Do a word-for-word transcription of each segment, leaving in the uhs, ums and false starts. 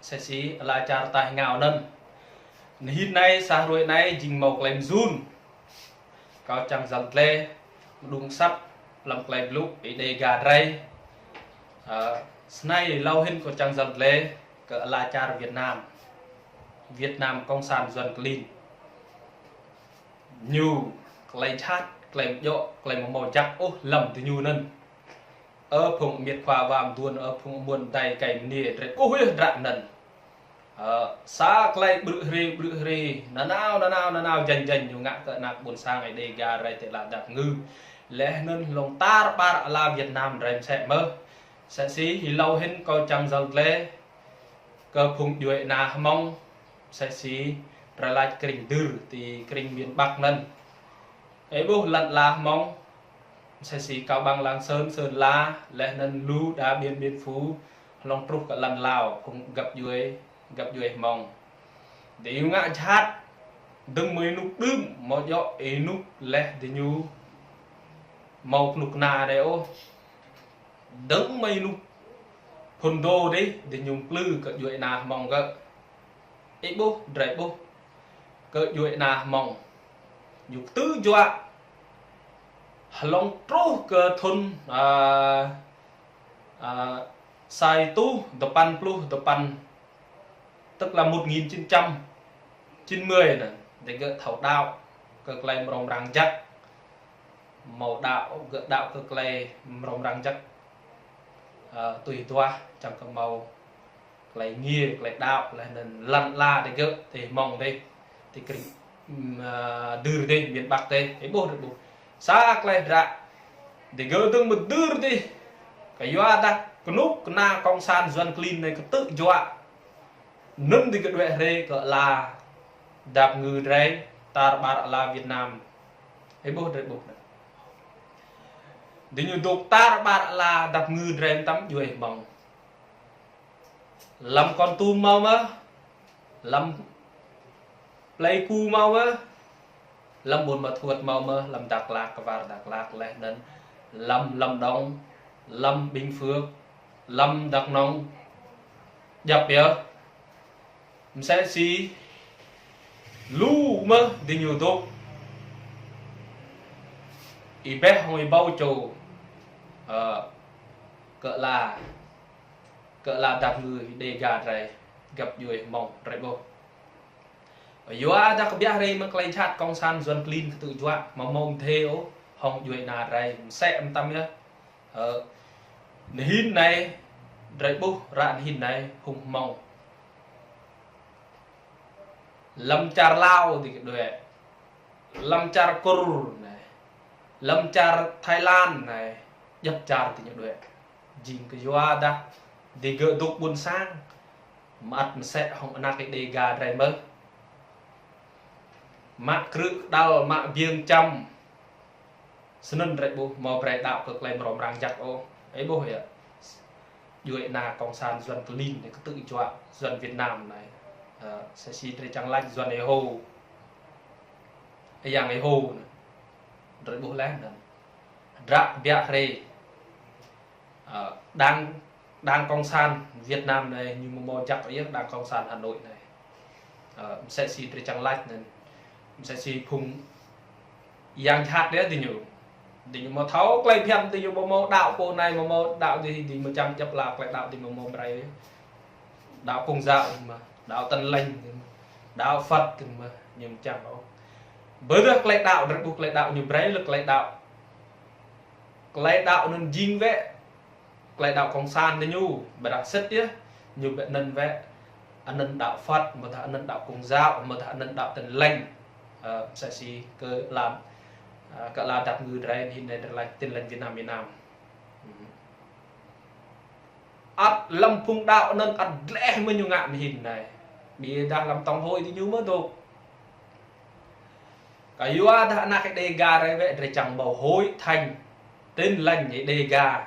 Msĕ si ala čar taih ngao anŭn. Anai hĭn anai, sa hrơi anai jing hmâo klei mơyŭn. Kâo čang yăl dleh, mơđung asăp, lăm klei blŭ, Ơi Đêga drei. Ơ, snei hlâo hĭn kâo čang yăl dleh, kơ ala čar Việt Nam. Việt Nam Cộng sản Yuan klin. Ñu, klei jhat, klei mjŏk, klei mơ̆ hmâo jak ôh lăm diñu anŭn. Ơ phung miêt khua wa mduôn, ơ phung amuôn adai ơi adơi mơnia, drei kơkuh yơh drăp anŭn. Ơ, sa klei brư̆ hrê, brư̆ hrê, nanao, nanao, nanao, janh, janh, ñu ngă kơ ană ƀôn sang Ơi Đêga drei tơlơi dăp ngư. Leh anŭn hlŏng tar ƀar ala Việt Nam drei msĕ mơh. Msĕ si, hlâo hĭn kâo čang yăl dleh, kơ phung djuai ana Hmông, msĕ si, drei laĭ krĭng Dưr, ti krĭng miền Bắc anŭn. Ơ ƀuh lăn ala Hmông, msĕ si Cao Bằng, Lạng Sơn, Sơn La, leh anŭn lu Đà Biên, Biên Phủ, hlŏng truh kơ lăn Lao, phung găp djuai, găp djuai Hmông. Diñu ngă jhat, dơ̆ng mơ̆ng ênuk đưm, hmâo djŏ ênuk leh diñu hmâo kơnuk kơna anai ôh. Dơ̆ng mơ̆ng ênuk phŭn dô dih, diñu mplư kơ djuai ana Hmông gơ̆. Ih ƀuh, drei ƀuh. Kơ djuai ana Hmông. Ñu kơtư̆ juă. Hlŏng truh kơ thŭn, ơ, ơ, sa êtuh dơpăn pluh dơpăn, tức là một nghìn chín trăm chín mươi anŭn, drei gơ̆ thâo đaŏ kơ klei mrâo mrang jăk. Hmâo đaŏ, gơ̆ đaŏ kơ klei mrâo mrang jăk. Ơ, tui duah, čang kơ hmâo klei ngiê, klei đaŏ, leh anŭn lăn ala drei gơ̆, ti Hmông dih, ti krĭng, ưm, ơ, Dưr dih, miền Bắc dih, ih ƀuh, drei ƀuh. Sa klei drăp, drei gơ̆ dơ̆ng mơ̆ng Dưr dih, kơ yua dah kơnuk kơna Cộng sản Yuan klin anai kơtư̆ juă. Anŭn drei gơ̆ đuaĭ rai kơ ala dăp ngư drei, tar ƀar ala Việt Nam. Ih ƀuh, drei ƀuh anŭn. Diñu dŏ tar ƀar ala dăp ngư drei mơtam djuai Hmông. Lăm Kon Tum hmâo mơh, lăm Pleiku hmâo mơh, lăm Buôn Ma Thuột hmâo mơh, lăm Dak Lak, kơwar Dak Lak leh anŭn, lăm Lâm Đồng, lăm Bình Phước, lăm Dak Nông, djŏp yơh. Msĕ si lu mơh diñu dŏ. Ih ƀuh hŏng ih ƀuh čô, ơ, kơ ala, kơ ala dăp ngư Ơi Đêga drei, găp djuai Hmông drei ƀuh. Yua dah kơbiă rai mơ̆ng klei jhat Cộng sản Yuan klin kơtư̆ juă, mơ̆ hmâo mơdê ôh, hŏng djuai ana drei, msĕ mơtam yơh. Ơ, anai hĭn anai, drei ƀuh ră anai hĭn anai, phung Hmông. Lăm čar Lao dih gơ̆ đuaĭ. Lăm čar Kur anai. Lăm čar Thái Lan anai. Djŏp čar diñu đuaĭ. Jing kơ yua dah, drei gơ̆ dŏ ƀuôn sang. Mă ăt msĕ hŏng ană Ơi Đêga drei mơh. Mă krư̆ kơđăl, mă biêng čăm. Snăn drei ƀuh hmâo brei đaŏ kơ klei mrâo mrang jăk ôh. Ih ƀuh yơh. Djuai ana Cộng sản Yuan klin anai kơtư̆ juă Yuan Việt Nam anai. Ơ, msĕ si drei čang laĭ Yuan Êhô. Ơ, Yang Êhô anŭn. Drei ƀuh leh anŭn. Drăp biă rai. Ơ, Đảng, Đảng Cộng sản Việt Nam anai ñu mơ̆ hmâo jak yơh Đảng Cộng sản Hà Nội anai. Ơ, msĕ si drei čang laĭ anŭn. Msĕ si phung yang jhat yơh diñu. Diñu mơ̆ thâo klei phiăn diñu mơ̆ hmâo đaŏ pô anai mơ̆ hmâo đaŏ dih, diñu mơ̆ čang djŏp ala klei đaŏ diñu mơ̆ hmâo brei. Đaŏ Công giáo mơ̆, đaŏ Tin Lành mơ̆, đaŏ Phật mơ̆, ñu mơ̆ čang ôh. Ƀôdah klei đaŏ, drei ƀuh klei đaŏ ñu brei lĕ klei đaŏ. Klei đaŏ anŭn jing wơ̆t klei đaŏ Cộng sản anai ñu, ƀôdah sĭt yơh, ñu ƀĕ anŭn wơ̆t, anŭn đaŏ Phật, mơ̆ dah anŭn đaŏ Công giáo, mơ̆ dah anŭn đaŏ Tin Lành. Ơ, msĕ si kơ ala, ơ, kơ ala dăp ngư drei anai hĭn anai drei laĭ Tin Lành Việt Nam, Việt Nam. Ăt lăm phung đaŏ anŭn ăt dleh mơ̆ ñu ngă anai hĭn anai. Ƀiădah lăm tông hội diñu mơ̆ dŏ. Kơ yua dah ană Ơi Đêga drei wơ̆t drei čang hmâo hội thánh Tin Lành Ơi Đêga.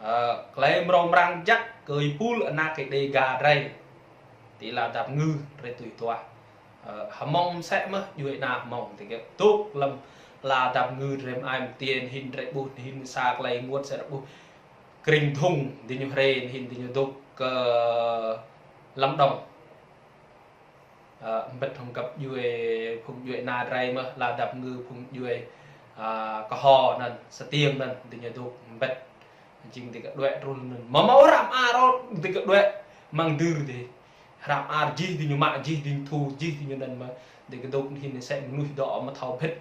Ơ, klei mrâo mrang jăk kơ ih pul ană Ơi Đêga drei. Ti ala dăp ngư drei tui duah. Ơ, Hmông msĕ mơh, djuai ana Hmông ti gơ̆ dŏ lăm ala dăp ngư drei mơai mơtiê anai hĭn drei ƀuh anai hĭn sa klei ênguôt sa drei ƀuh. Krĭng Dhŭng diñu rai anai hĭn diñu dŏ kơ Lâm Đồng. Ơ, mbĭt hăng găp djuai, phung djuai ana drei mơ̆, ala dap ngư phung djuai, ơ, Kơho anŭn, Stiêng anŭn, diñu dŏ mbĭt. Jing dĭ kơ đuaĭ trŭn anŭn. Mơ̆ hmâo hră mơar ôh, dĭ kơ đuaĭ mơ̆ng dưr dih. Hră mơar jih diñu mă, jih diñu thu, jih diñu anŭn mơ̆. Dĭ kơ dŏ hin sĕ mơnuih dŏ mơ̆ thâo bĭt.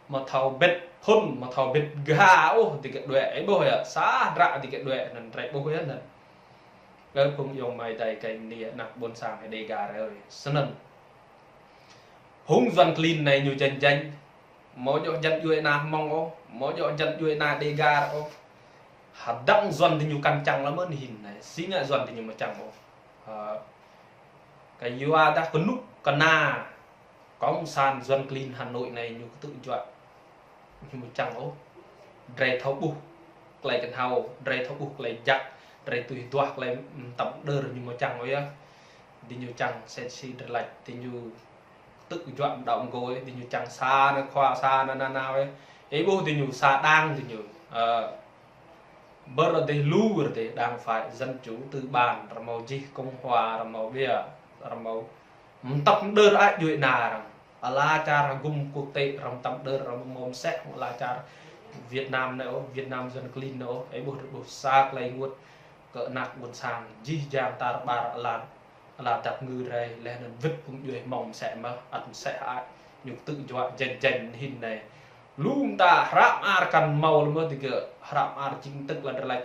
Mơ̆ thâo bĭt phŭn, mơ̆ thâo bĭt ga ôh, dĭ kơ đuaĭ. Ơ, ƀuh yơh, sa dră dĭ kơ đuaĭ anŭn, drei ƀuh yơh anŭn. Ơ, phung ayŏng amai adơi kơ mơ̆n, ană ƀôn sang Ơi Đêga ơi. Snăn. Phung Yuăn klin anai ñu jăn jăn. Mơ̆ djŏ jăn djuai ana Hmông ôh, mơ̆ djŏ jăn djuai ana Đêga ôh. Hơdăng Yuăn diñu kăn čang lăm anŭn hin anai. Si ngă Yuăn diñu mơ̆ čang ôh. Ơ, kơ yua dah kơnuk kơna Cộng sản Yuăn klin Hà Nội anai ñu kơtư̆ juă. Ñu mơ̆ čang ôh. Drei thâo ƀuh klei kơnhâo, drei thâo ƀuh klei jăk, drei tui duah klei, mm, tăm đơr ñu mơ̆ čang ôh yơh. Diñu čang sĕ si drei lač, diñu kơtư̆ juă mơ̆ đaŏ mơ̆ gơ̆, diñu čang sa anai khua sa anai anai anai. Ơ, ƀuh diñu sa đảng diñu. Ơ, ƀơr dêh lu ƀơr dêh đảng phái dân chủ tư bản, rơmâo jih Cộng hòa, rơmâo ƀiă, rơmâo mơ̆ tăm đơr ai djuai ana arăng. Ala čar hơgŭm quốc tế arăng tăm đơr, arăng mơ̆ mơsĕh hăng ala čar Việt Nam anai ôh, Việt Nam Yuăn klin anai ôh. Ơ, ƀuh drei ƀuh sa klei ênguôt kơ ană ƀôn sang jih jang tar ƀar ala, ala dap ngư drei, laih anŭn wĭt phung djuai Hmông mơsĕh mơ̆, ăt mơsĕh ai. Ñu kơtư̆ juă jăn jăn hin anai. Lu mơta hră mơar kăn hmâo lăm mơ̆ dĭ kơ hră mơar chính thức lăn drei lač.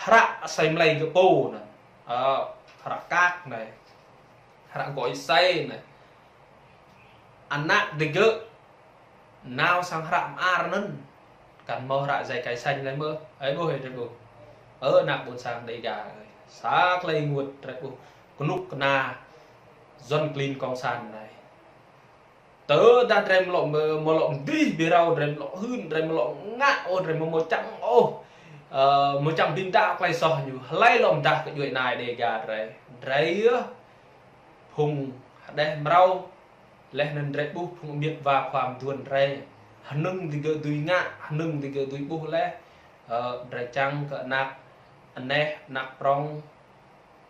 Hră asơi mlei gơ̆ pô anŭn. Ơ, hră kăk anai. Hră gŏi asơi anai. Ană dĭ gơ̆ nao sang hră mơar anŭn. Kăn hmâo hră giấy khai sinh anai mơ̆. Ơ, ƀuh, ơ, drei ƀuh. Ơ, ană ƀôn sang Đêga ơi. Sa klei ênguôt drei ƀuh. Kơnuk kơna Yuăn klin Cộng sản anai. Tơdah drei mlŏ mơ-, mlŏ mdih ƀiă rao, drei mlŏ hưn, drei mlŏ ngă ôh, drei mơ̆ mơ̆ čang ôh. Ơ, mơ̆ čang ƀing đa klei soh ñu. Hlơi lŏ mdah kơ djuai ana Đêga drei. Drei yơh. Phung hơđeh mrâo. Laih anŭn drei ƀuh phung amiêt wa khua mduôn drei. Hơnơ̆ng dĭ gơ̆ dưi ngă, hơnơ̆ng dĭ gơ̆ dưi ƀuh laih. Ơ, drei čang kơ ană, aneh, ană prŏng,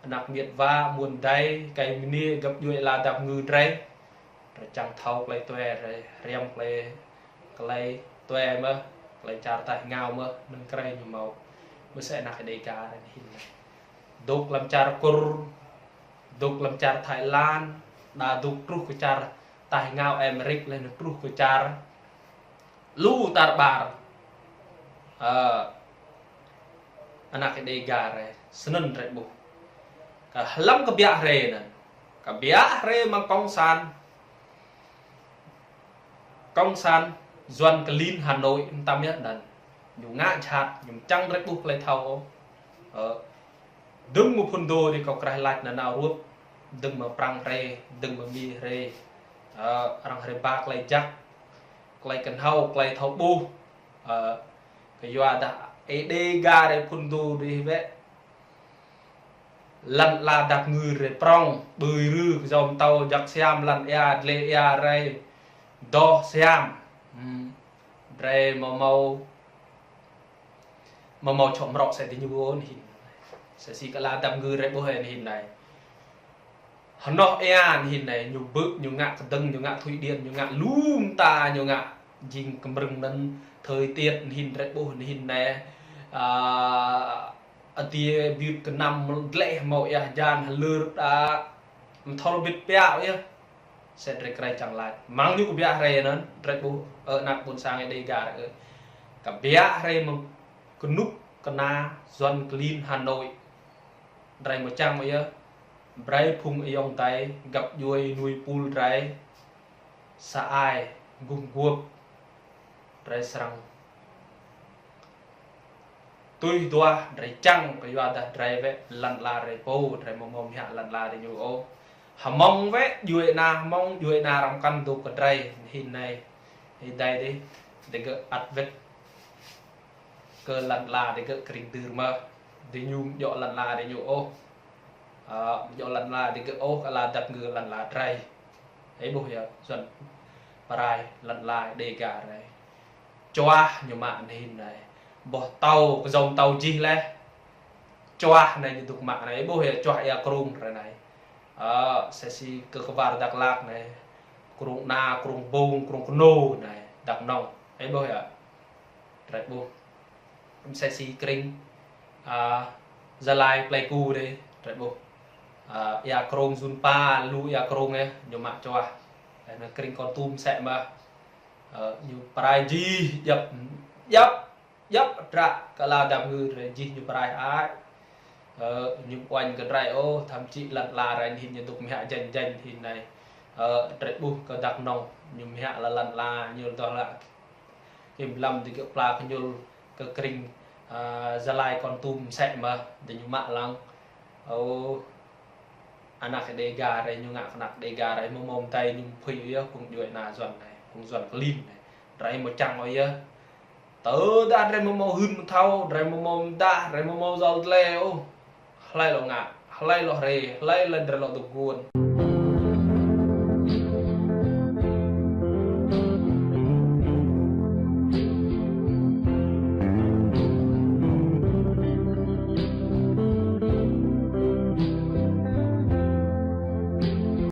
ană amiêt wa, amuôn adơi, kơ mơnuih găp djuai ala dap ngư drei. Drei čang thâo klei tue drei, hriăm klei, klei tue mơ̆, klei čar taih ngao mơ̆, anŭn krei ñu hmâo. Mơsĕh ană Đêga drei hin anai. Dŏ lăm čar Kur, dŏ lăm čar Thái Lan, đa dŏ truh kơ čar taih ngao Amerik laih anŭn truh kơ čar lu tar ƀar. Ơ, ană Đêga drei, snăn drei ƀuh. Kơ hlăm kbiă drei anŭn. Kbiă drei mơ̆ng Cộng sản. Cộng sản Yuăn klin Hà Nội mơtam yơh anŭn. Ñu ngă jhat, ñu čang drei ƀuh klei thâo. Ơ, dơ̆ng mơ̆ phŭn dô dĭ kâo kreh lač nanao rup. Dơ̆ng mơ̆ Prăng drei, dơ̆ng mơ̆ Mi drei. Ơ, arăng drei ba klei jăk. Klei kơnhâo, klei thâo ƀuh. Ơ, kơ yua dah Ơi Đêga drei phŭn dô dĭ wĕ. Lăn ala dap ngư drei prŏng, ƀơi rư, kơyom tâo jăk siam, lăn ia, dleh ia drei, dŏ siam. Hmm. Drei mơ̆ hmâo, mơ̆ hmâo čŏk mrŏ sĕ diñu ƀuh anŭn hin. Sĕ si kơ ala dap ngư drei ƀuh anŭn hin anai. Hơnoh ia anŭn hin anai, ñu ƀơ̆, ñu ngă kơdơ̆ng, ñu ngă Thụy Điển, ñu ngă lu mơta, ñu ngă jing kơmrơ̆ng anŭn thời tiết anŭn hin drei ƀuh anŭn hin anai. Ơ, Adiê biut kơnăm dleh hmâo ia hơjan hlơr đa mơthâo bĭt piă yơh. Sĕ drei krei čang lač. Mơ̆ng ñu kbiă drei anŭn, drei ƀuh, ơ, ană ƀôn sang Ơi Đêga ơi. Kbiă drei mơ̆ng kơnuk kơna Yuăn klin Hà Nội. Drei mơ̆ čang mơ̆ yơh. Brei phung ayŏng adơi, găp djuai nuih pul drei. Sa ai, gum guôp. Drei srăng tui duah, drei čang, kơ yua dah drei wĕ lăn ala drei pô, drei mơ̆ mơ̆ mơhiă lăn ala drei ñu ôh. Hmông wĕ, djuai ana Hmông, djuai ana arăng kăn dŏ kơ drei, hin anai, hin adai dih, dĭ gơ̆ ăt wĕt kơ lăn ala dĭ gơ̆ kring dưr mơ̆, diñu mơ̆ djŏ lăn ala dĭ ñu ôh. Ơ, mơ̆ djŏ lăn ala dĭ gơ̆ ôh, kơ ala dap ngư lăn ala drei. Ơ, ƀuh yơh, Yuăn prai lăn ala Đêga drei. Čuah ñu mă anŭn hin anai. Boh tâo, kơyom tâo jih laih. Čuah anai ñu dŏ mă anai. Ơ, ƀuh yơh, čuah ia krung drei anai. Ơ, sĕ si kơ kơwar Dak Lak anai. Krông Ana, Krông Bông, Krông Kơnô anai, Dak Nông. Ơ ƀuh yơh. Drơi ƀuh. Sĕ si krĭng, ơ, Gia Lai Plei Ku dih, drơi ƀuh. Ơ, ia krông Jun Pa, lu ia krông ơ, ñu mă čuah. Ơ, anai krĭng Kon Tum sĕ mơh. Ơ, ñu pơrai jih, djăp, djăp, djăp, dră, kơ la dam ngư drơi jih ñu pơrai ai. Ơ, ñu uañ kơ drơi ôh, thậm chí lăn la drơi hin ñu dŏ mơhiă janh janh hin anai. Ơ, drơi ƀuh kơ Dak Nông, ñu mơhiă la lăn la, ñu dŏ la. Kim lăm dih kơ pla kơ ñu kơ krĭng, ơ, Gia Lai Kon Tum sĕ mơh, dih ñu mă lăng. Ơ, anăk Đêga drơi ñu ngă kơ anăk Đêga drơi mơ̆ mơ̆ mơtai ñu phui yơh, kông djuai ana Yuan anai, kông Yuan klin anai. Drơi mơ̆ čang ôh yơh. Tơdah drơi mơ̆ mơ̆ hưn mơ̆ thâo, drơi mơ̆ mơ̆ mơdah, drơi mơ̆ mơ̆ yol tle ôh. Hlơi lŏ ngă, hlơi lŏ hrê, hlơi lŏ drơi lŏ dŏ guôn.